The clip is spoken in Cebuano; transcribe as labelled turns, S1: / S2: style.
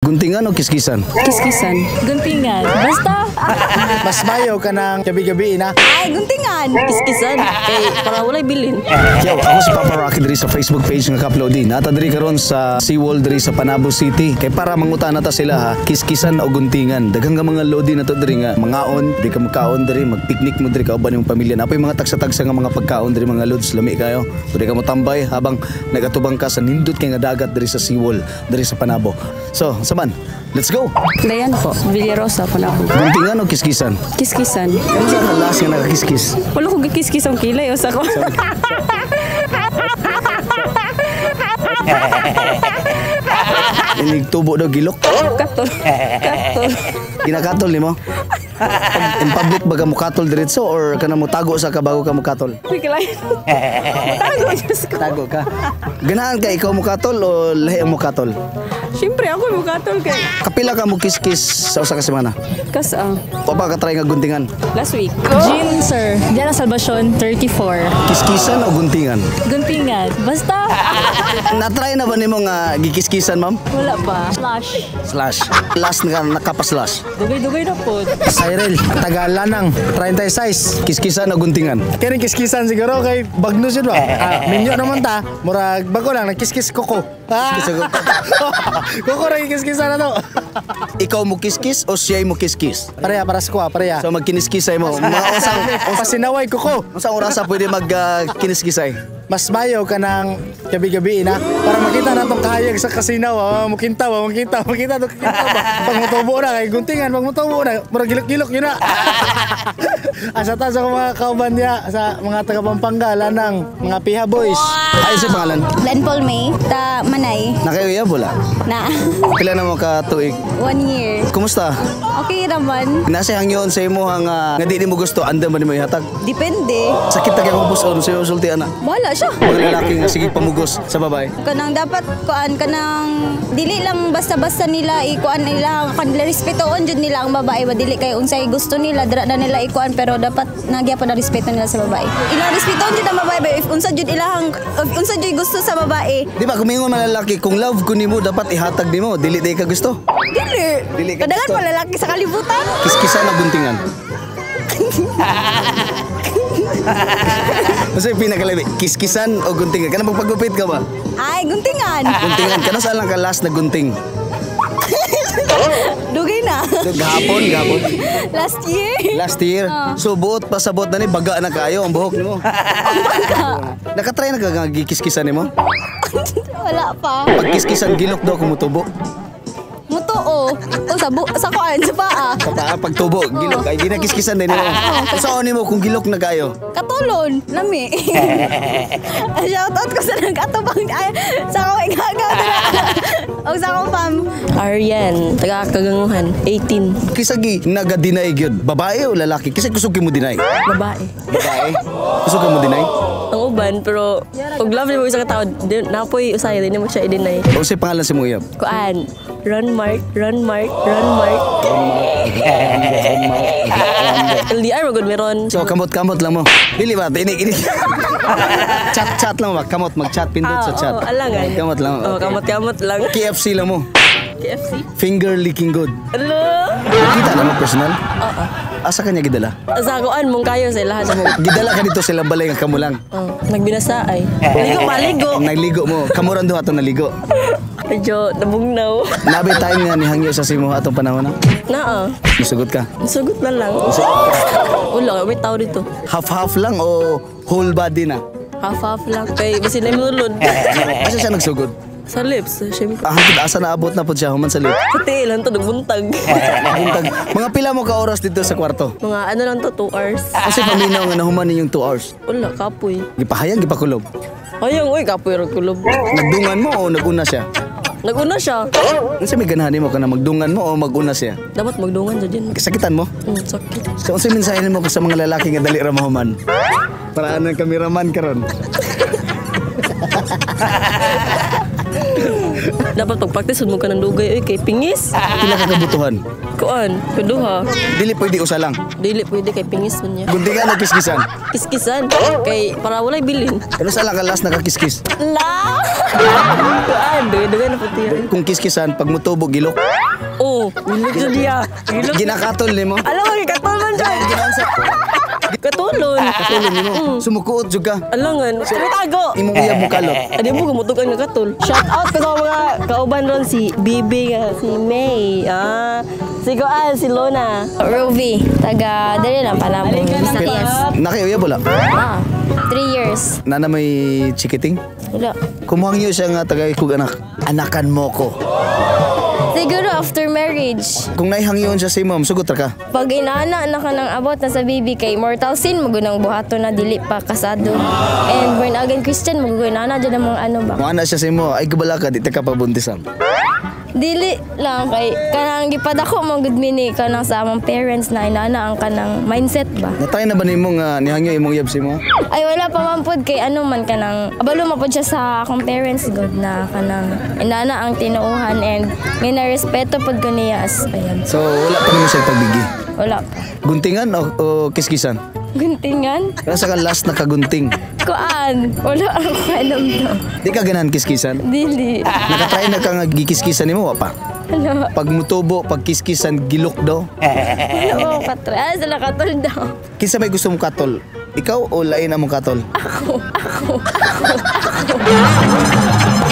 S1: Guntingan o kiskisan?
S2: Kiskisan.
S3: Guntingan. Basta.
S4: Mas mayo ka ng gabi-gabi na.
S5: Ay, guntingan.
S2: Kiskisan. Kay para walay bilin.
S1: Yo, ako si Papa Rocky diri sa Facebook page nga Kaplodi. Nata diri karon sa Seawall diri sa Panabo City. Kay para mangutan nata sila ha, kiskisan o guntingan. Daghang nga mga lodi nato diri nga mangaon, di ka makaon diri, magpiknik mo diri kauban imong pamilya. Napoy mga tagsa-tagsa nga mga pagkaon diri mga lods, lami kayo. Pwede ka mo tambay habang nagatubang ka sa nindot kay nga dagat diri sa Seawall diri sa Panabo. So, saman, let's go.
S2: Dayan po. Villarosa, Panabo.
S1: Guntingan o kiskisan?
S2: Kiskisan.
S1: Ano sa ka last nga nakakiskis?
S2: Wala ko gikiskis ang kilay. Usa ko.
S1: Inig tubo daw gilok.
S2: Katol. Katol.
S1: Ginakatol nimo? Pag in public ba ka mukatol diretso or kana mo tago sa ka bago ka mukatol?
S2: Kilay. Tago, Diyos ko.
S1: Tago ka. Ganahan ka ikaw mukatol o lahi ang mukatol?
S2: Siyempre, ako mo katol kay.
S1: Kapila ka mo kiskis sa usa ka semana?
S2: Kas,
S1: O ba ka try nga guntingan?
S2: Last week.
S3: Jean, sir. Diyan ang Salvacion, 34.
S1: Kiskisan o guntingan?
S3: Guntingan. Basta.
S1: Na-try na ba nimo nga gikiskisan, ma'am?
S3: Wala pa. Slash.
S1: Slash. Last nga nakapaslash.
S3: Dugay-dugay na po.
S4: Cyril, Tagalanang, 36.
S1: Kiskisan o guntingan?
S4: Kaya kiskisan siguro kay bagnos yun ba? Ah, minyo naman ta. Murag bago lang nagkiskis koko. Ah.
S1: Kiskis koko.
S4: Koko ra kiskisan na to.
S1: Ikaw mo kiskis o siya mo kiskis?
S4: Pareha para sa kuha, pareha.
S1: So magkiniskisay mo. Mga usang
S4: Pasinaway koko.
S1: usang orasa pwede mag kiniskisay?
S4: Mas mayo ka ng gabi-gabi na para makita na tong kahayag sa kasinaw, ah, mukintaw, ah, mukintaw, makita tong kintaw ba. Pag mutubo na kay guntingan, pag mutubo na, murag gilok-gilok yun na. Asa ta sa mga kauban niya sa mga taga Pampanga, Lanang, mga Piha Boys.
S1: Ay, sa pangalan?
S5: Len Paul May, ta Manay.
S1: Nakayuya wala?
S5: Na,
S1: Pila na mo ka tuig?
S5: 1 year.
S1: Kumusta?
S5: Okay raman.
S1: Nasa hangyon sa imo ang nga di nimo gusto andam ba nimo ihatag?
S5: Depende.
S1: Sakit ta kay kung puson sa sulti ana.
S5: Bahala siya.
S1: Mga lalaki nga sige pamugos sa babae.
S5: Kanang dapat kuan kanang dili lang basta-basta nila ikuan nila kanila respetoon jud nila ang babae ba dili kay unsay gusto nila dira na nila ikuan pero dapat nagyapon na respeto nila sa babae. Ilang respetoon jud ang babae ba if unsa jud ilahang if unsa jud gusto sa babae.
S1: Di ba kumingon mga lalaki kung love ko nimo dapat ihatag nimo dili day ka gusto.
S5: Dili.
S1: Dili ka
S5: Kadagan
S1: gusto.
S5: pa lalaki sa kalibutan.
S1: Kiskisan o guntingan. Kasi pinakalabi, kiskisan o guntingan. Kana magpagupit ka ba?
S5: Ay, guntingan.
S1: Guntingan. Kana saan lang ka last na gunting?
S5: Dugay na.
S1: So, gahapon, gahapon.
S5: Last year.
S1: Last year. So buot pa sa buot na ni baga na kayo ang buhok nimo. Nakatry na ka nga gikiskisan nimo?
S5: Wala pa.
S1: Pagkiskisan gilok daw kumutubo.
S5: Mutuo. O sa sa kuan sa paa.
S1: Sa paa pagtubo, gilok ay ginakiskisan din nimo. Saan nimo kung gilok na kayo?
S5: Katulon, lami. Shout out ko sa nag-atubang ay sa akong igagaw O sa akong fam.
S2: Aryan, taga Kaganguhan, 18.
S1: Kisa gi naga-deny gyud, babae o lalaki? Kisa kusog mo deny?
S2: Babae.
S1: Babae. Kusog mo deny?
S2: Ang uban, pero pag love nimo isa ka tao, napoy usay, di mo siya i-deny.
S1: O sa pangalan si Muyab?
S2: Kuan, Ron Mark, Ron Mark, Ron Mark. LDR, magod meron.
S1: So kamot-kamot lang mo. Dili ba? Ini ini. Chat-chat lang ba? Kamot mag-chat pindot sa chat.
S2: Oo, alangan.
S1: Kamot lang.
S2: Oh, kamot-kamot lang.
S1: KFC lang mo.
S2: KFC.
S1: Finger licking good.
S2: Hello?
S1: Kita na mo personal? Oo. Asa kanya gidala?
S2: Sa kuan, mong kayo sa ilahan mo.
S1: Gidala ka dito sa balay nga kamo lang.
S2: Oh, nagbinasa ay. Ligo, maligo.
S1: Nagligo mo. Kamuran duha atong naligo.
S2: Medyo nabugnaw.
S1: Nabi time nga nihangyo sa simo atong panahon na.
S2: Naa.
S1: Nisugot ka.
S2: Sugot na lang. Wala, may tao dito.
S1: Half-half lang o whole body na?
S2: Half-half lang. Kay, basin na mulod.
S1: Asa siya nagsugod?
S2: Sa lips, syempre.
S1: Ah, hangtod asa naabot na po siya human sa lip.
S2: Sa tiil lang to, nagbuntag.
S1: Buntag. Mga pila mo ka oras dito sa kwarto?
S2: Mga ano lang to, 2 hours.
S1: Kasi paminaw nga nahuman ninyong 2 hours.
S2: Wala, kapoy.
S1: Gipahayang, gipakulob.
S2: Ayong, uy, kapoy ro kulob.
S1: Nagdungan mo o naguna siya?
S2: Naguna siya.
S1: Unsa may ganahan nimo ka na magdungan mo o maguna siya?
S2: Dapat magdungan siya din.
S1: Sakitan mo?
S2: Sakit.
S1: So unsa mensahe nimo sa mga lalaki nga dali ra mahuman? Paraan ng kameraman karon.
S2: Dapat pag-practice mo ka ng dugay, uy, kay pingis.
S1: Pila ka kabutuhan?
S2: Kuan, kuduha.
S1: Dili pwede usa lang.
S2: Dili pwede kay pingis man niya.
S1: Guntingan o kiskisan?
S2: Kiskisan. Kay para walay bilin.
S1: Ano sa lang ka last nakakiskis?
S2: La! Kuan, dugay-dugay na puti.
S1: Kung kiskisan, pag mutubo, gilok.
S2: Oh, gilok jud niya. Gilok.
S1: Ginakatol nimo.
S2: Alam mo, katol man siya. Katulon.
S1: Katulon nimo. Sumukuot jud ka.
S2: Alangan, pero tago.
S1: Imong uyab mo kalot.
S2: Adi mo gumutugan nga katol. Shout out ko sa mga kauban ron, si Bibi nga, si May, ah, si Goan, si Lona.
S6: Rovi, taga dali lang Panabo. Visayas.
S1: Nakiuyab wala.
S6: Ah, 3 years.
S1: Nana may chikiting?
S6: Wala.
S1: Kumuhangyo siya nga tagay kog anak. Anakan mo ko.
S6: Siguro after marriage.
S1: Kung naihangyoon siya sa imo, sugot ra ka.
S6: Pag inaana na ka ng abot na sa baby kay mortal sin magunang buhato na dili pa kasado. And born again Christian magunang na dyan ang mga ano ba.
S1: Kung ana siya sa imo, ay gabala ka, di ta ka pabuntisan.
S6: Dili lang kay kanang gipadako mo gud mini kanang sa among parents na inaana ang kanang mindset ba.
S1: Natay na ba nimo nga nihangyo imong uyab sa imo?
S6: Ay, wala pa man pod kay ano man kanang abalo man pod siya sa akong parents god na kanang inana ang tinuuhan and may narespeto pod ko niya as ayan.
S1: So wala pa nimo siya pagbigi.
S6: Wala pa.
S1: Guntingan o kiskisan?
S6: Guntingan?
S1: Kaya sa ka last nakagunting.
S6: Kuan, wala ako alam daw.
S1: Di ka ganahan kiskisan?
S6: Dili.
S1: Nakatry na ka nga gikiskisan nimo wa pa?
S6: Wala.
S1: Pag mutubo, pag kiskisan, gilok daw.
S6: Wala ko katry. Ah, sila katol daw.
S1: Kinsa may gusto mong katol? Ikaw o lain among katol?
S6: Ako, ako, ako, ako.